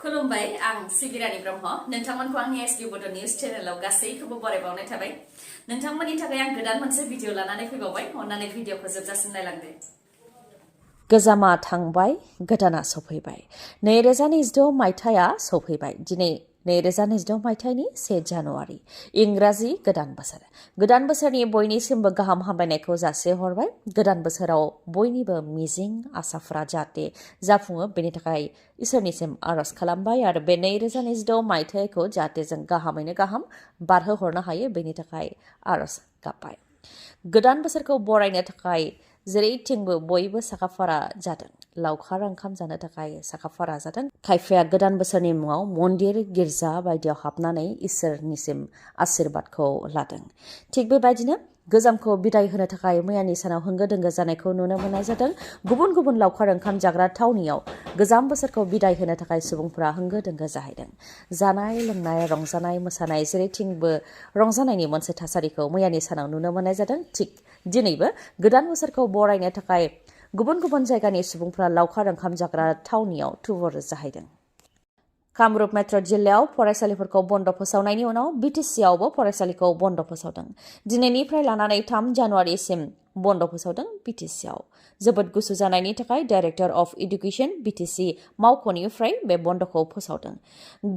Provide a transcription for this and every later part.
खुलुमबाय आं सिबिरानि ब्रह्म नोंथांमोनखौ आंनि एसबि बड' निउज चेनेलाव गासैखौबो बरायबावनाय थाबाय नोंथांमोननि थाखाय आं गोदान मोनसे भिडिअ लानानै फैबावबाय अन्नानै भिडिअखौ जोबजासिम नायलांदो गोजामा थांबाय गोदाना सफैबाय 2026 मायथाइया सफैबाय दिनै 2026 मायथाइनि 1 जानुवारि इंराजि गोदान बोसोरनि बयनिसिमबो गाहाम हामलायनायखौ जासिहरबाय गोदान बोसोराव बयनिबो मिजिं आसाफोरा जाहाथे जाफुङो बेनि थाखाय इसोरनिसिम आरज खालामबाय आरो बे 2026 मायथाइखौ जाहाथे जों गाहामैनो गाहाम बारहोहरनो हायो बेनि थाखाय आरज गाबबाय गोदान बोसोरखौ बरायनो थाखाय जेरैथिंबो बयबो साखाफारा जादों लावखार ओंखाम जानो थाखाय साखाफारा जादों खायफाया गोदान बोसोरनि मुङाव मन्दिर गिर्जा बायदियाव हाबनानै इसोरनिसिम आशीर्बादखौ लादों थिग बेबायदिनो गोजामखौ बिदाय होनो थाखाय मैयानि सानाव होंगो दोंगो जानायखौ नुनो मोननाय जादों गुबुन लावखार ओंखाम जाग्रा थावनियाव गोजाम बोसोरखौ बिदाय होनो थाखाय सुबुंफोरा होंगो दोंगो जाहैदों जानाय लोंनाय रंजानाय मोसानाय जेरैथिंबो रंजानायनि मोनसे थासारिखौ मैयानि सानाव नुनो मोननाय जादों थिग दिनैबो गोदान बोसोरखौ बरायनो थाखाय गुबुन जायगानि सुबुंफोरा लावखार ओंखाम जाग्रा थावनियाव थुबुर जाहैदों कामरुप मेट्र' जिल्लायाव फरायसालिफोरखौ बन्द फोसावनायनि उनाव बिटिसिआवबो फरायसालिखौ बन्द फोसावदों दिनैनिफ्राय लानानै 3 जानुवारिसिम बन्द फोसावदों बिटिसिआव जोबोद गुसु जानायनि थाखाय डाइरेक्टर अफ एडुकेशन बिटिसि मावख'निफ्राय बे बन्दखौ फोसावदों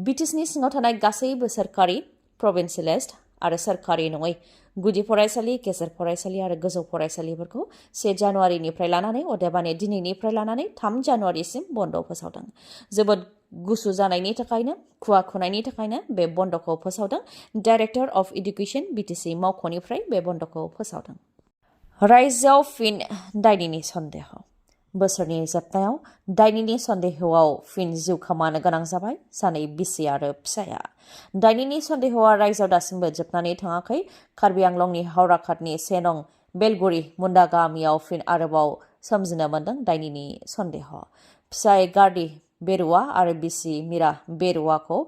बिटिसिनि सिङाव थानाय गासैबो सोरखारि प्रभिन्सियेलाइज्ड आरो सोरखारि नङै गुदि फरायसालि गेजेर फरायसालि आरो गोजौ फरायसालिफोरखौ 1 जानुवारिनिफ्राय लानानै अदेबानि दिनैनिफ्राय लानानै 3 जानुवारिसिम बन्द फोसावदों जोबोद गुसु जानायनि थाखायनो खुवा खुनायनि थाखायनो बे बन्दखौ फोसावदों डाइरेक्टर अफ एडुकेशन बिटिसि मावख'निफ्राय बे बन्दखौ फोसावदों रायजोआव फिन दायनिनि सन्देह बोसोरनि जोबनायाव दायनिनि सन्देहआव फिन जिउ खोमानो गोनां जाबाय सानै बिसि आरो फिसाया दायनिनि सन्देहआ रायजोआव दासिमबो जोबनानै थाङाखै कार्बि आंलंनि हावराघाटनि 1 नं बेलगुरि मुन्दा गामियाव फिन आरोबाव सोमजिनो मोन्दों दायनिनि सन्देह फिसाय गार्डि बेरुवा आरो बिसि मिरा बेरुवाखौ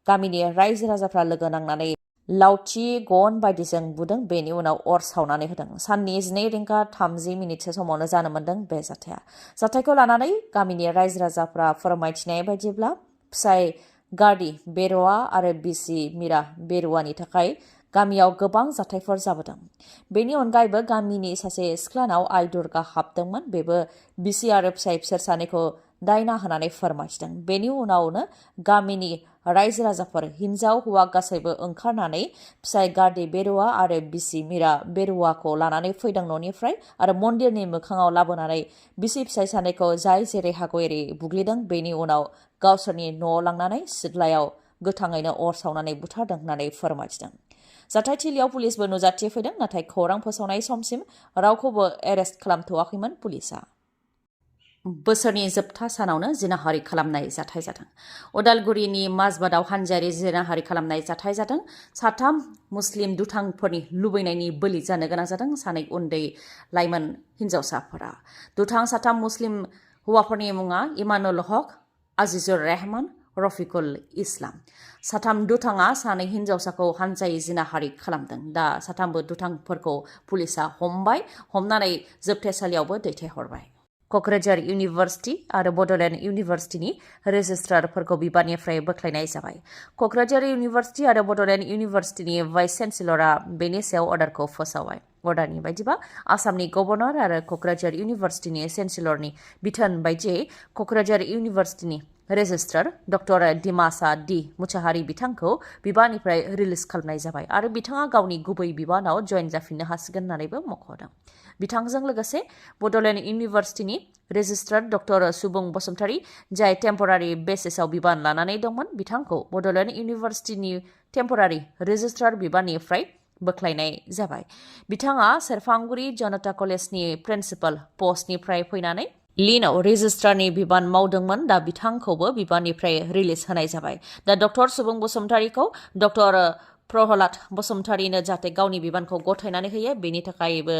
गामिनि रायजो राजाफ्रा लोगो नांनानै लावथि गन बायदिजों बुदों बेनि उनाव अर सावनानै होदों साननि 12:30 समावनो जानो मोन्दों बे जाथायखौ लानानै गामिनि रायजो राजाफ्रा फोरमायथिनाय बायदिब्ला फिसाय गार्डि बेरुवा आरो बिसि मिरा बेरुवानि थाखाय गामियाव गोबां जाथायफोर जाबोदों बेनि अनगायैबो गामिनि सासे सिख्लानाव आइ दुर्गा हाबदोंमोन बेबो बिसि आरो फिसाय बिसोर सानैखौ दायना होनानै फोरमायथिदों बेनि उनावनो गामिनि रायजो राजाफोर हिन्जाव हौवा गासैबो ओंखारनानै फिसाय गार्डि बेरुवा आरो बिसि मिरा बेरुवाखौ लानानै फैदों न'निफ्राय आरो मन्दिरनि मोखाङाव लाबोनानै बिसि फिसाय सानैखौ जाय जेरै हागौ एरै बुग्लिदों बेनि उनाव गावसोरनि न'आव लांनानै सिथ्लायाव गोथाङैनो अर सावनानै बुथारदों होननानै फोरमायथिदों जाथायथिलियाव पुलिसबो नुजाथिफैदों नाथाय खौरां फोसावनाय समसिम रावखौबो एरेस्ट खालामथ'वाखैमोन पुलिसआ बोसोरनि जोबथा सानावनो जिनाहारि खालामनाय जाथाय जादों उदालगुरिनि माजबादाव हानजायारि जिनाहारि खालामनाय जाथाय जादों साथाम मुस्लिम दुथांफोरनि लुबैनायनि बोलि जानो गोनां जादों सानै उन्दै लाइमोन हिन्जावसाफोरा दुथां साथाम मुस्लिम हौवाफोरनि मुङा इमानुल हक आजिजुर रहमान रफिकुल इस्लाम साथाम दुथाङा सानै हिन्जावसाखौ हानजायै जिनाहारि खालामदों दा साथामबो दुथांफोरखौ पुलिसआ हमनानै जोबथेसालियावबो दैथायहरबाय क'क्राझार इउनिभार्सिटि आरो बड'लेण्ड इउनिभार्सिटिनि रेजिस्ट्रारफोरखौ बिबाननिफ्राय बोख्लायनाय जाबाय क'क्राझार इउनिभार्सिटि आरो बड'लेण्ड इउनिभार्सिटिनि भाइस चेन्सेलरआ बेनि सायाव अर्डारखौ फोसावबाय अर्डारनि बायदिबा आसामनि गभर्नर आरो क'क्राझार इउनिभार्सिटिनि चेन्सेलरनि बिथोन बायदियै क'क्राझार इउनिभार्सिटिनि registrar doctor Dimasa D Mushahary बिथांखौ बिबाननिफ्राय रिलिज खालामनाय जाबाय आरो बिथाङा गावनि गुबै बिबानाव जयेन जाफिननो हासिगोन होननानैबो मख'दों बिथांजों लोगोसे बड'लेण्ड इउनिभार्सिटिनि रेजिस्ट्रार डक्टर सुबुं बसुमतारी जाय टेम्परारि बेसिसआव बिबान लानानै दंमोन बिथांखौ बड'लेण्ड इउनिभार्सिटिनि टेम्परारि रेजिस्ट्रार बिबाननिफ्राय बोख्लायनाय जाबाय बिथाङा सेरफांगुरि जनता कलेजनि प्रिन्सिपाल पस्टनिफ्राय फैनानै लिनाव रेजिस्ट्रारनि बिबान मावदोंमोन दा बिथांखौबो बिबाननिफ्राय रिलिज होनाय जाबाय दा डक्टर सुबुं बसुमतारीखौ डक्टर प्रहलाद बसुमतारीनो जाहाथे गावनि बिबानखौ गथायनानै होयो बेनि थाखायबो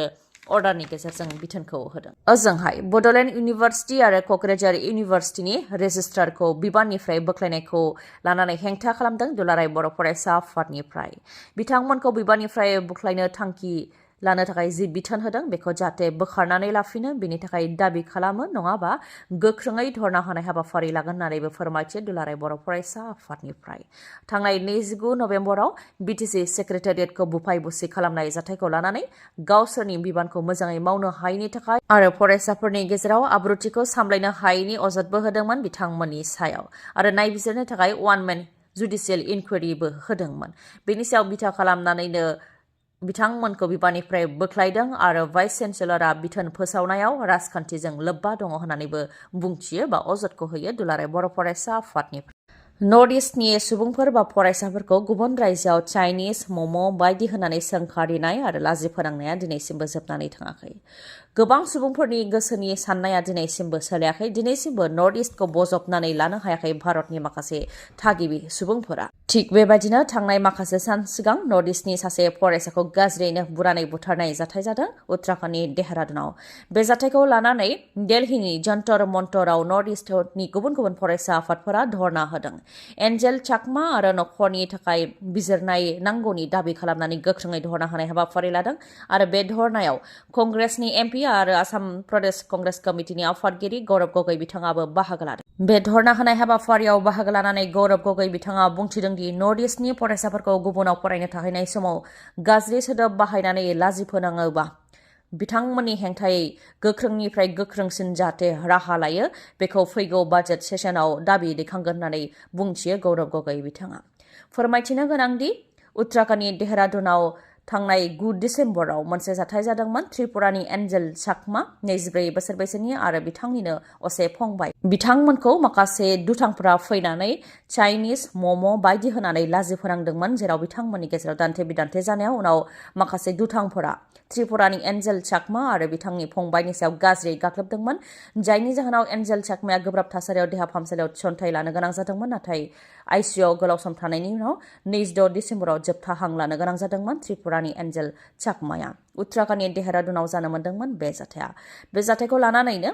अर्डारनि गेजेरजों बिथोनखौ होदों ओजोंहाय बड'लेण्ड इउनिभार्सिटि आरो क'क्राझार इउनिभार्सिटिनि रेजिस्ट्रारखौ बिबाननिफ्राय बोख्लायनायखौ लानानै हेंथा खालामदों दुलाराय बर' फरायसा आफादनिफ्राय बिथांमोनखौ बिबाननिफ्राय बोख्लायनो थांखि लानो थाखाय जि बिथोन होदों बेखौ जाहाथे बोखारनानै लाफिनो बेनि थाखाय दाबि खालामो नङाबा गोख्रोङै धरना होनाय हाबाफारि लागोन होननानैबो फोरमायथियो दुलाराय बर' फरायसा आफादनिफ्राय। थांनाय 29 नभेम्बराव BTC सेक्रेटारियेटखौ बुफाय बुसि खालामनाय जाथायखौ लानानै गावसोरनि बिबानखौ मोजाङै मावनो हायैनि थाखाय आरो फरायसाफोरनि गेजेराव आब्रुथिखौ सामलायनो हायैनि अजदबो होदोंमोन बिथांमोननि सायाव आरो नायबिजिरनो थाखाय वान मेन जुडिशियेल इनकुवेरिबो होदोंमोन। बेनि सायाव बिथा खालामनानैनो बिथांमोनखौ बिबाननिफ्राय बोख्लायदों आरो भाइस चेन्सेलरआ बिथोन फोसावनायाव राजखान्थिजों लोब्बा दङ होननानैबो बुंथियो बा अजदखौ होयो दुलाराय बर' फरायसा आफादनिफ्राय। नर्थ इस्टनि सुबुंफोर बा फरायसाफोरखौ गुबुन रायजोआव चाइनिज मम' बायदि होनानै सोंखारिनाय आरो लाजि फोनांनाया दिनैसिमबो जोबनानै थाङाखै। गोबां सुबुंफोरनि गोसोनि साननाया दिनैसिमबो सोलायाखै। दिनैसिमबो नर्थ इस्टखौ बजबनानै लानो हायाखै भारतनि माखासे थागिबि सुबुंफोरा। थिग बेबायदिनो थांनाय माखासे सान सिगां नर्थ इस्टनि सासे फरायसाखौ गाज्रियैनो बुनानै बुथारनाय जाथाय जादों उत्तराखन्डनि देहरादुनाव। बे जाथायखौ लानानै दिल्लीनि जन्तर मन्तराव नर्थ इस्टनि गुबुन गुबुन फरायसा आफादफोरा धरना होदों। एन्जेल चाकमा आरो नखरनि थाखाय बिजिरनाय नांगौनि दाबि खालामनानै गोख्रोङै धरना होनाय हाबाफारि लादों आरो बे धरनायाव कंग्रेसनि MP आरो आसाम प्रदेश कंग्रेस कमिटिनि आफादगिरि गौरब गगৈ बिथाङाबो बाहागो लादों। बे धरना होनाय हाबाफारियाव बाहागो लानानै गौरब गगৈ बिथाङा बुंथिदों दि नर्थ इस्टनि फरायसाफोरखौ गुबुनाव फरायनो थाहैनाय समाव गाज्रि सोदोब बाहायनानै लाजि फोनाङोबा बिथांमोननि हेंथायै गोख्रोंनिफ्राय गोख्रोंसिन जाहाथे राहा लायो बेखौ फैगौ बाजेट सेसनाव दाबि दैखांगोन होननानै बुंथियो गौरब गगৈ बिथाङा। फोरमायथिनो गोनांदि उत्तराखन्डनि देहरादुनाव थांनाय 9 डिसेम्बराव मोनसे जाथाय जादोंमोन। त्रिपुरानि एन्जेल चाकमा 24 बोसोर बैसोनि आरो बिथांनिनो असे फंबाय बिथांमोनखौ माखासे दुथांफोरा फैनानै चाइनिज मम' बायदि होनानै लाजि फोनांदोंमोन जेराव बिथांमोननि गेजेराव दान्थे बिदान्थे जानायाव उनाव माखासे दुथांफोरा त्रिपुरानि एन्जेल चाकमा आरो बिथांनि फंबायनि सायाव गाज्रियै गाग्लोबदोंमोन जायनि जाहोनाव एन्जेल चाकमाया गोब्राब थासारियाव देहा फाहामसालियाव थिसनथाय लानो गोनां जादोंमोन नाथाय आइसिइउआव गोलाव सम थानायनि उनाव 26 डिसेम्बराव जोबथा हां लानो गोनां जादोंमोन। त्रिपुरानि एन्जेल चाकमाया उत्तराखन्डनि देहरादुनाव जानो मोन्दोंमोन बे जाथाया। बे जाथायखौ लानानैनो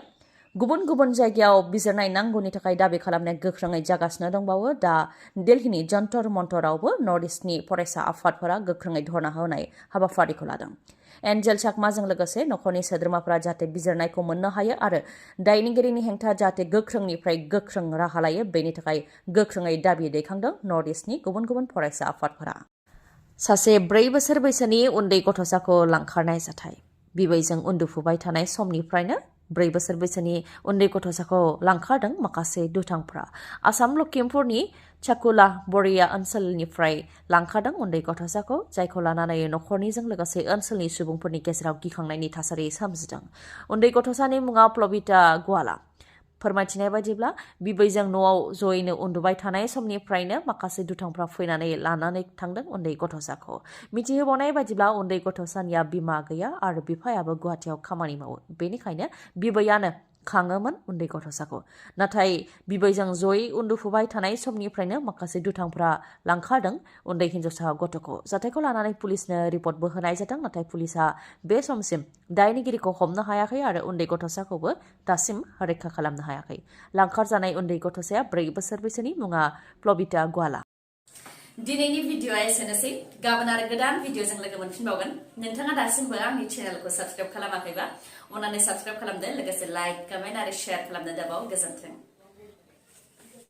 गुबुन गुबुन जायगायाव बिजिरनाय नांगौनि थाखाय दाबि खालामनाया गोख्रोङै जागासिनो दंबावो। दा दिल्लीनि जन्तर मन्तरावबो नर्थ इस्टनि फरायसा आफादफोरा गोख्रोङै धरना होनाय हाबाफारिखौ लादों। एन्जेल चाकमाजों लोगोसे नखरनि सोद्रोमाफोरा जाहाथे बिजिरनायखौ मोननो हायो आरो दायनिगिरिनि हेंथा जाहाथे गोख्रोंनिफ्राय गोख्रों राहा लायो बेनि थाखाय गोख्रोङै दाबि दैखांदों नर्थ इस्टनि गुबुन गुबुन फरायसा आफादफोरा। सासे 4 बोसोर बैसोनि उन्दै गथ'साखौ लांखारनाय जाथाय। बिबैजों उन्दुफुबाय थानाय समनिफ्रायनो 4 बोसोर बैसोनि उन्दै गथ'साखौ लांखारदों माखासे दुथांफोरा। आसाम लखिमपुरनि चाकुला बरिया ओनसोलनिफ्राय लांखारदों उन्दै गथ'साखौ जायखौ लानानै नखरनिजों लोगोसे ओनसोलनि सुबुंफोरनि गेजेराव गिखांनायनि थासारि सोमजिदों। उन्दै गथ'सानि मुङा प्लबिता गुवाला। फोरमायथिनाय बायदिब्ला बिबैजों न'आव जयैनो उन्दुबाय थानाय समनिफ्रायनो माखासे दुथांफ्रा फैनानै लानानै थांदों उन्दै गथ'साखौ। मिथिहोबावनाय बायदिब्ला उन्दै गथ'सानिया बिमा गैया आरो बिफायाबो गुवाहाटियाव खामानि मावो बेनिखायनो बिबैयानो खाङोमोन उन्दै गथ'साखौ। नाथाय बिबैजों जयै उन्दुफुबाय थानाय समनिफ्रायनो माखासे दुथांफ्रा लांखारदों उन्दै हिन्जावसा गथ'खौ। जाथायखौ लानानै पुलिसनो रिपर्टबो होनाय जादों नाथाय पुलिसा बे समसिम दायनिगिरिखौ हमनो हायाखै आरो उन्दै गथ'साखौबो दासिम रैखा खालामनो हायाखै। लांखारजानाय उन्दै गथ'साया 4 बोसोर बैसोनि मुङा प्लबिता गुवाला। दिनैनि भिडिअआ एसेनोसै। गाबोन आरो गोदान भिडिअजों लोगो मोनफिनबावगोन। नोंथाङा दासिमबो आंनि चेनेलखौ साबस्क्राइब खालामाखैबा अन्नानै साबस्क्राइब खालामदो लोगोसे लाइक कमेन्ट आरो शेयार खालामनो दाबाव। गोजोन्थों।